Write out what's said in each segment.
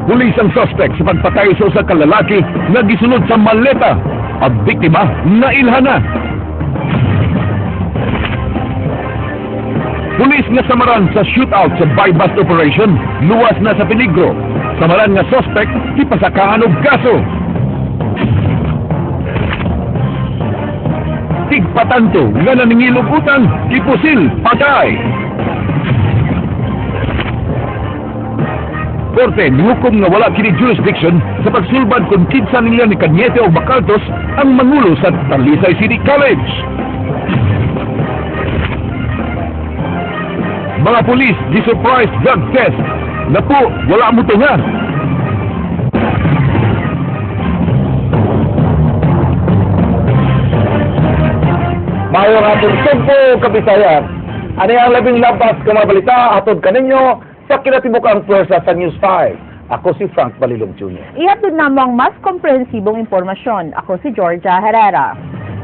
Pulis ang suspect sa pagpatay sa usa ka lalaki nga gisulod sa maleta. Ang biktima nailhan na. Pulis nga samaran sa shootout sa buy-bust operation, luwas na sa peligro. Samaran nga suspect, gipasakaan og kaso. Tigpatanto nga naningil og utang, gipusil, patay. Korte nihukom nga wala kini jurisdiction sa pagsulbad kung kinsa nila ni Cañete o Bacaltos ang mangulo sa Talisay City College. Mga pulis di-surprise drug test. Naku, wala mo tunga. Maayong atong Sugbo, Kabisayan. Ano ang labing labas ka mga balita atod kaninyo sa kinatibukang pwersa sa News 5. Ako si Frank Balilog Jr. Ihatod namo ang mas komprehensibong impormasyon. Ako si Georgia Herrera.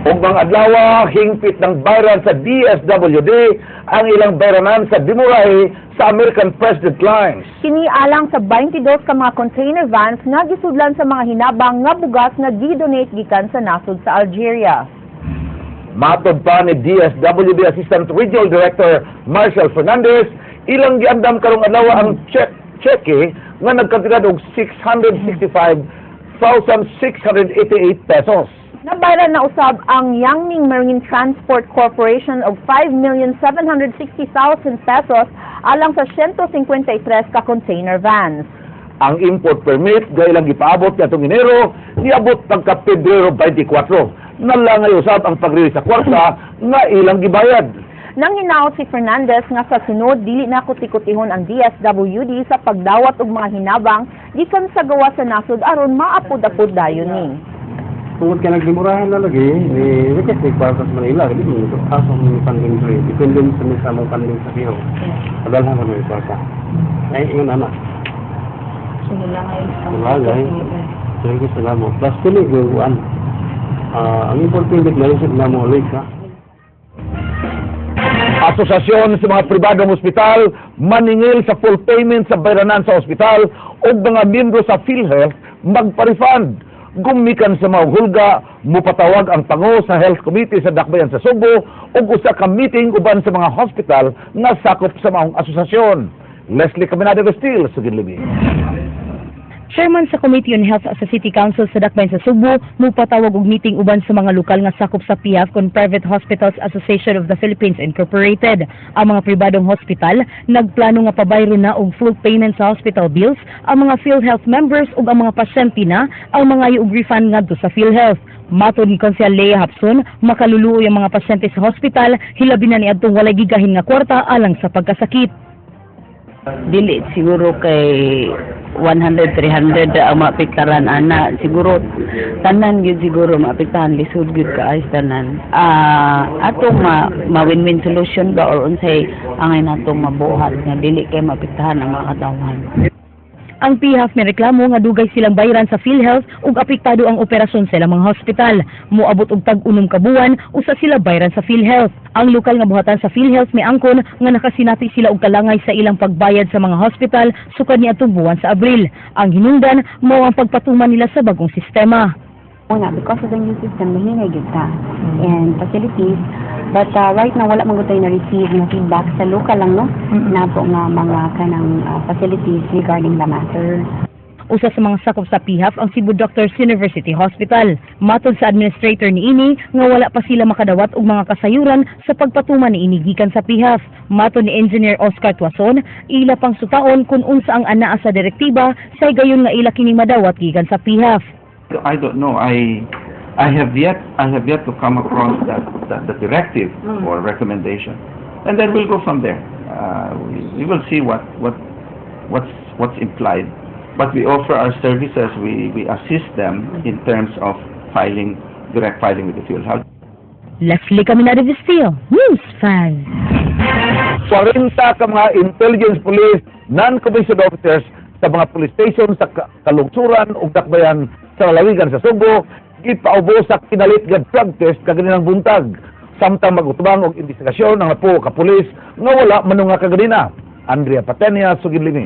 Ug mga adlaw, hingpit ng bayran sa DSWD ang ilang bayranan sa Dimurahe sa American President Lines. Kini alang sa 22 ka mga container vans nga gisudlan sa mga hinabang nga bugas nga gidonate gikan sa nasod sa Algeria. Matod pa ni DSWD Assistant Regional Director Marshall Fernandez, ilang giandam karong adlaw ang cheque nga nagkantidad og 665,688 pesos. Nabayran na usab ang Yangming Marine Transport Corporation og 5,760,000 pesos alang sa 153 ka container vans. Ang import permit nga ilang gipaabot niadtong Enero, niabot pagka Pebrero 24. Nalangay usab ang pag-release sa kwarta nga ilang gibayad. Nang hinaot si Fernandez nga sa sunod dili na kuti-kutihon ang DSWD sa pagdawat og mga hinabang gikan sa gawas sa nasod aron maapod-apod dayon ni. Tungod kay nagdimurahan na lagi, ni request ni kwarta sa Manila, di mo aso ang funding diri, depende sa mi sa among funding sa PO. Padalhan kami ng kwarta. Ay, ingon ana. Sulangay. Sige, salamat. Plus, pili, gawaan. Ang import permit na isip na mo ulit, ha? Asosasyon sa mga pribadong ospital maningil sa full payment sa bayranan sa ospital o mga miyembro sa PhilHealth magpa-refund. Gumikan sa mga hulga, mupatawag ang pango sa Health Committee sa Dakbayan sa Sugbo ug usa ka meeting uban sa mga hospital nga sakop sa maong asosasyon. Leslie Caminada Vestil, Sugid Libby. Chairman sa Committee on Health sa City Council sa Dakbayan sa Sugbo, mupatawag og meeting uban sa mga lokal nga sakop sa PIAF kon Private Hospitals Association of the Philippines Incorporated. Ang mga pribadong hospital nagplano nga pabayro na og full payment sa hospital bills ang mga PhilHealth members ug ang mga pasyente na ang mga og refund ngadto sa PhilHealth. Matod ni Konsehal Lea Hapson, makaluluoy ang mga pasyente sa hospital, hilabi na niadtong walay gigahin nga kwarta alang sa pagkasakit. Dili siguro kay 100 300 ang maapektaran ana, siguro tanan gyud siguro maapektahan, lisod gyud kaayo tanan. Atong ma win-win solution ba or unsay angay natong mabuhat nga dili kay maapektahan ang mga katawhan. Ang PHAF may reklamo nga dugay silang bayaran sa PhilHealth ug apektado ang operasyon sa ilang mga hospital. Moabot og tag-unom ka buwan usa sila bayaran sa PhilHealth. Ang lokal nga buhatan sa PhilHealth may angkon nga nakasinati sila og kalangay sa ilang pagbayad sa mga hospital sukad niadtong buwan sa Abril. Ang hinungdan mao ang pagpatuman nila sa bagong sistema. Una, because of the new system, mahingay gyud ta and facilities. But right now, wala man gud tayo na-receive na feedback sa local lang, no? Nato nga mga kanang facilities regarding the matter. Usa sa mga sakop sa PHAF ang Cebu Doctors University Hospital. Matod sa administrator niini nga wala pa sila makadawat og mga kasayuran sa pagpatuman niini gikan sa PHAF. Matod ni Engineer Oscar Tuason, ila pang sutaon kung unsa ang anaa sa direktiba sa higayon nga ila kini madawat gikan sa PHAF. I don't know. I have yet to come across that the directive or recommendation, and then we'll go from there. We will see what's implied. But we offer our services. We assist them in terms of filing direct filing with the PhilHealth. Leslie Caminada Vestil, News 5. 40 ka mga intelligence police, non-commissioned officers sa mga police station sa Kalungsuran ug Dakbayan sa lalawigan sa Sugbo gipaubo sa kinalit nga drug test kaganinang buntag samtang magutubang og investigasyon ang napo ka pulis nga wala manunga kaganina. Andrea Patenia, Sugid Limi.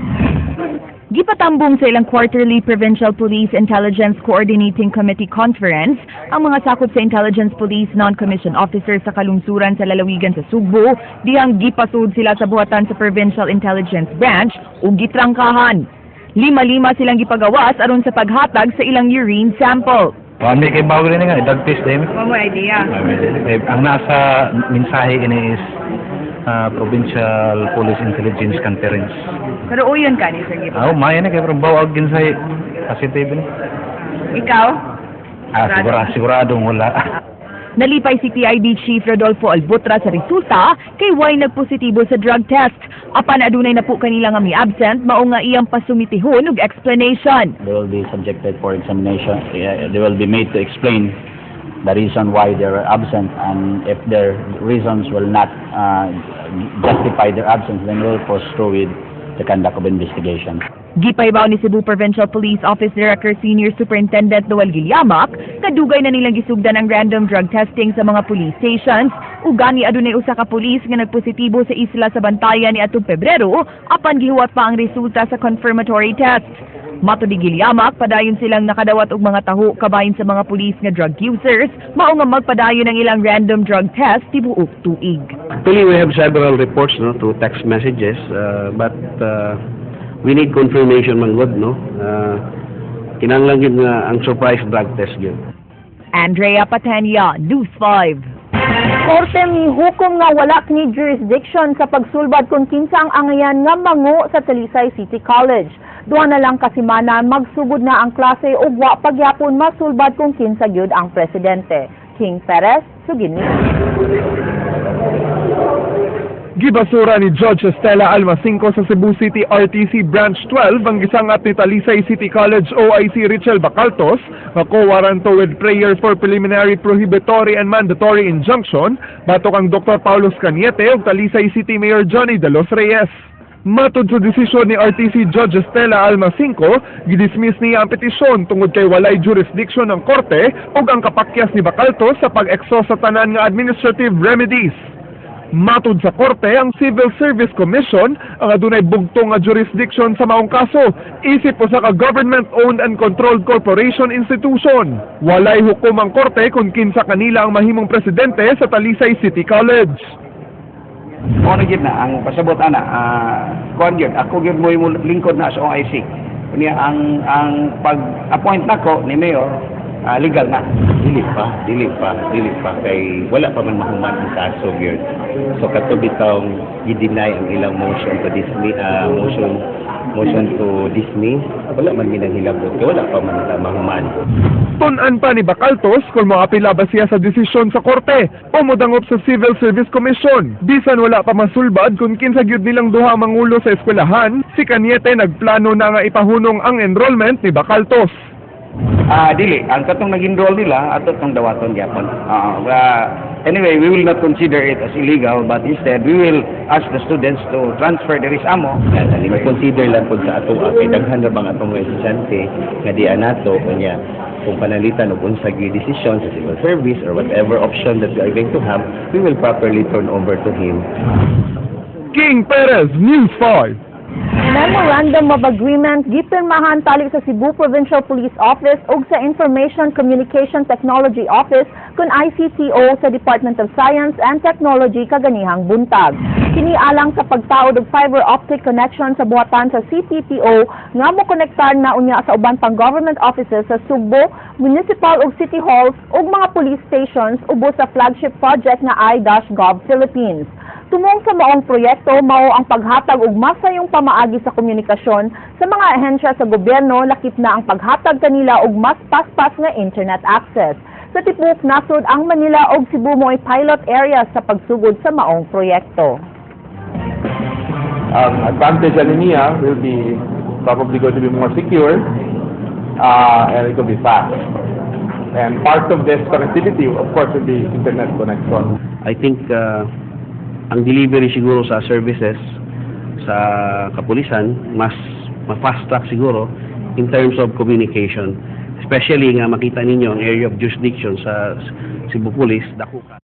Gipatambong sa ilang quarterly Provincial Police Intelligence Coordinating Committee Conference ang mga sakop sa Intelligence Police Non-Commissioned Officers sa kalungsuran sa lalawigan sa Sugbo, dihang gipasud sila sa buhatan sa Provincial Intelligence Branch ug gitrangkahan. Lima-lima silang gipagawas aron sa paghatag sa ilang urine sample. Kami kay bawo rin nga, drug test din. Mo idea. Eh, ang nasa mensahe ini is Provincial Police Intelligence Conference. Pero uyon ka ni Sir Gibo. Ah, maya na kay pero bawo og ginsay positive ni. Ikaw? Ah, siguradong wala. Nalipay si PIB Chief Rodolfo Albutra sa resulta kay way nagpositibo sa drug test. Apan adunay na po kanila nga mi-absent, mao nga iyang pasumitihon og explanation. They will be subjected for examination. They will be made to explain the reason why they are absent, and if their reasons will not justify their absence, then we will push through with the conduct of investigation. Gipahibaw ni Cebu Provincial Police Office Director Senior Superintendent Noel Gilliamac nga dugay na nilang gisugdan ang random drug testing sa mga police stations ug gani adunay usa ka pulis nga nagpositibo sa isla sa Bantayan niadtong Pebrero, apan gihuwat pa ang resulta sa confirmatory test. Matod ni Gilliamac, padayon silang nakadawat og mga taho kabahin sa mga pulis nga drug users, mao nga magpadayon ang ilang random drug test tibuok tuig. Actually, we have several reports, no, through text messages, but we need confirmation man gud, no. Kinahanglan gyud nga ang surprise drug test gyud. Andrea Patenia, News 5. Korte mihukom nga wala kini jurisdiction sa pagsulbad kung kinsa ang angayan nga mangu sa Talisay City College. 2 na lang kasimana, magsugod na ang klase ug wa pagyapon masulbad kung kinsa gyud ang presidente. King Perez, sugin ni. Gibasura ni Judge Estela Almacinco sa Cebu City RTC Branch 12 ang gisangat ni Talisay City College OIC Richel Bacaltos nga quo warranto with prayer for preliminary prohibitory and mandatory injunction batok ang Dr. Paulos Cañete ug Talisay City Mayor Johnny de los Reyes. Matod sa desisyon ni RTC Judge Estela Almacinco, gidismiss niya ang petisyon tungod kay walay jurisdiction ng korte ug ang kapakyas ni Bacaltos sa pag-exhaust sa tanan nga administrative remedies. Matod sa korte, ang Civil Service Commission ang adunay bugtong nga jurisdiction sa maong kaso, isip usa ka government-owned and controlled corporation institution. Walay hukom ang korte kung kinsa kanila ang mahimong presidente sa Talisay City College. Mao na gyud na ang pasabot ana, kuan gyud ako gyud mo lingkod na sa OIC. Unya ang pag-appoint nako ni mayor, legal na. Dili pa, dili pa, dili pa kay wala pa man mahuman ang kaso gyud. So kato bitawng gi-deny ang ilang motion to dismiss, motion to dismiss, wala man mi nanghilabot kay wala pa man ta mahuman. Tun-an pa ni Bacaltos kung moapila ba siya sa desisyon sa korte o modangop sa Civil Service Commission. Bisan wala pa masulbad kung kinsa gyud nilang duha ang mangulo sa eskwelahan, si Cañete nagplano na nga ipahunong ang enrollment ni Bacaltos. Dili ang katong nag-enroll nila ato tong dawaton gyapon. Anyway, we will not consider it as illegal, but instead we will ask the students to transfer diri sa amo. Dali consider lang pud sa ato kay daghan ra bang atong mga estudyante nga di anato. Unya kung panalitan og unsa gyud desisyon sa civil service or whatever option that we are going to have, we will properly turn over to him. King Perez, News 5. Memorandum of Agreement gipirmahan tali sa Cebu Provincial Police Office ug sa Information Communication Technology Office kun ICTO sa Department of Science and Technology kaganihang buntag. Kini alang sa pagtaod og fiber optic connection sa buhatan sa CPPO nga mokonektar na unya sa uban pang government offices sa Sugbo, municipal ug city halls ug mga police stations ubos sa flagship project nga i-Gov Philippines. Tumong sa maong proyekto mao ang paghatag og masayong pamaagi sa komunikasyon sa mga ahensya sa gobyerno, lakip na ang paghatag kanila og mas paspas nga internet access. Sa tibuok nasod, ang Manila ug Cebu mo'y pilot area sa pagsugod sa maong proyekto. Ang advantage ani niya will be probably going to be more secure and it will be fast. And part of this connectivity, of course, will be internet connection. I think ang delivery siguro sa services sa kapulisan mas ma-fast track siguro in terms of communication. Especially nga makita ninyo ang area of jurisdiction sa Cebu Police, dako ka.